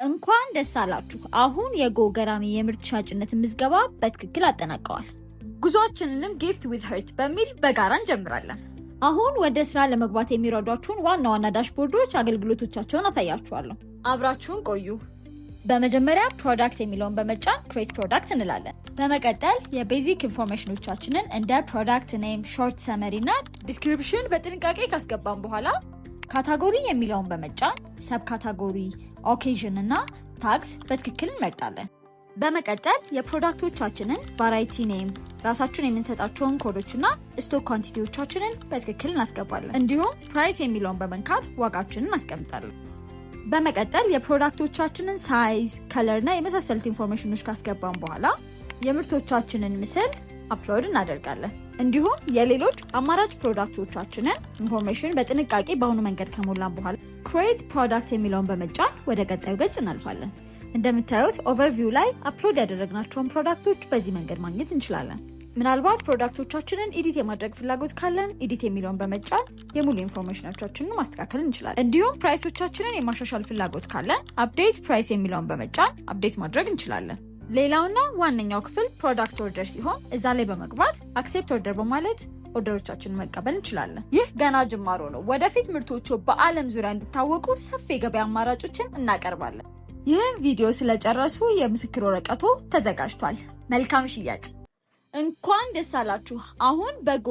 እንኳን ደስ አላችሁ! አሁን የጎ ገራሚ የምርት ሻጭነትን ምዝገባ በትክክል አጠናቀዋል። ጉዟችንንም Gift with Heart በሚል በጋራ እንጀምራለን። አሁን ወደ ስራ ለመግባት የሚረዷችሁን ዋና ዋና dashboard ኦች አገልግሎቶቻቸውን አሳያችኋለሁ። አብራችሁን ቆዩ። በመጀመሪያ product የሚለውን በመጫን create product እንላለን። በመቀጠል የ basic information ኦቻችንን እንደ product name፣ short summary እና description በጥንቃቄ ካስገባን በኋላ category የሚለውን በመጫን sub category፣ occasion እና tags በትክክል እንመርጣለን። በመቀጠል የ product ኦቻችንን variety name፣ ራሳችን የምንሰጣቸውን ኮዶች እና stock quantity ዎቻችንን በትክክል እናስገባለን። እንዲሁም price የሚለውን በመንካት ዋጋችንን እናስቀምጣለን። በመቀጠል የ product ኦቻችንን size፣ color እና የመሳሰሉት information ኦች ካስገባን በኋላ የምርቶቻችንን ምስል upload እናደርጋለን። እንዲሁም የሌሎች አማራጭ product ኦቻችንን information በጥንቃቄ በአሁኑ መንገድ ከሞላን በኋላ create product የሚለውን በመጫን ወደ ቀጣዩ ገጽ እናልፋለን። እንደምታዩት overview ላይ upload ያደረግናቸውን product ኦች በዚህ መንገድ ማግኘት እንችላለን። ምናልባት product ኦቻችንን edit የማድረግ ፍላጎት ካለን edit የሚለውን በመጫን የሙሉ information ኦቻችንን ማስተካከል እንችላለን። እንዲሁም price ኦቻችንን የማሻሻል ፍላጎት ካለን update price የሚለውን በመጫን update ማድረግ እንችላለን። ሌላውና ዋነኛው ክፍል product order ሲሆን እዛ ላይ በመግባት accept order በማለት order ኦቻችንን መቀበል እንችላለን። ይህ ገና ጅማሮ ነው። ወደፊት ምርቶቹ በዓለም ዙሪያ እንዲታወቁ ሰፊ የገበያ አማራጮችን እናቀርባለን። ይህን ቪዲዮ ስለጨረሱ የምስክር ወረቀቶ ተዘጋጅቷል። መልካም ሽያጭ! እንኳን ደስ አላችሁ! አሁን በጎ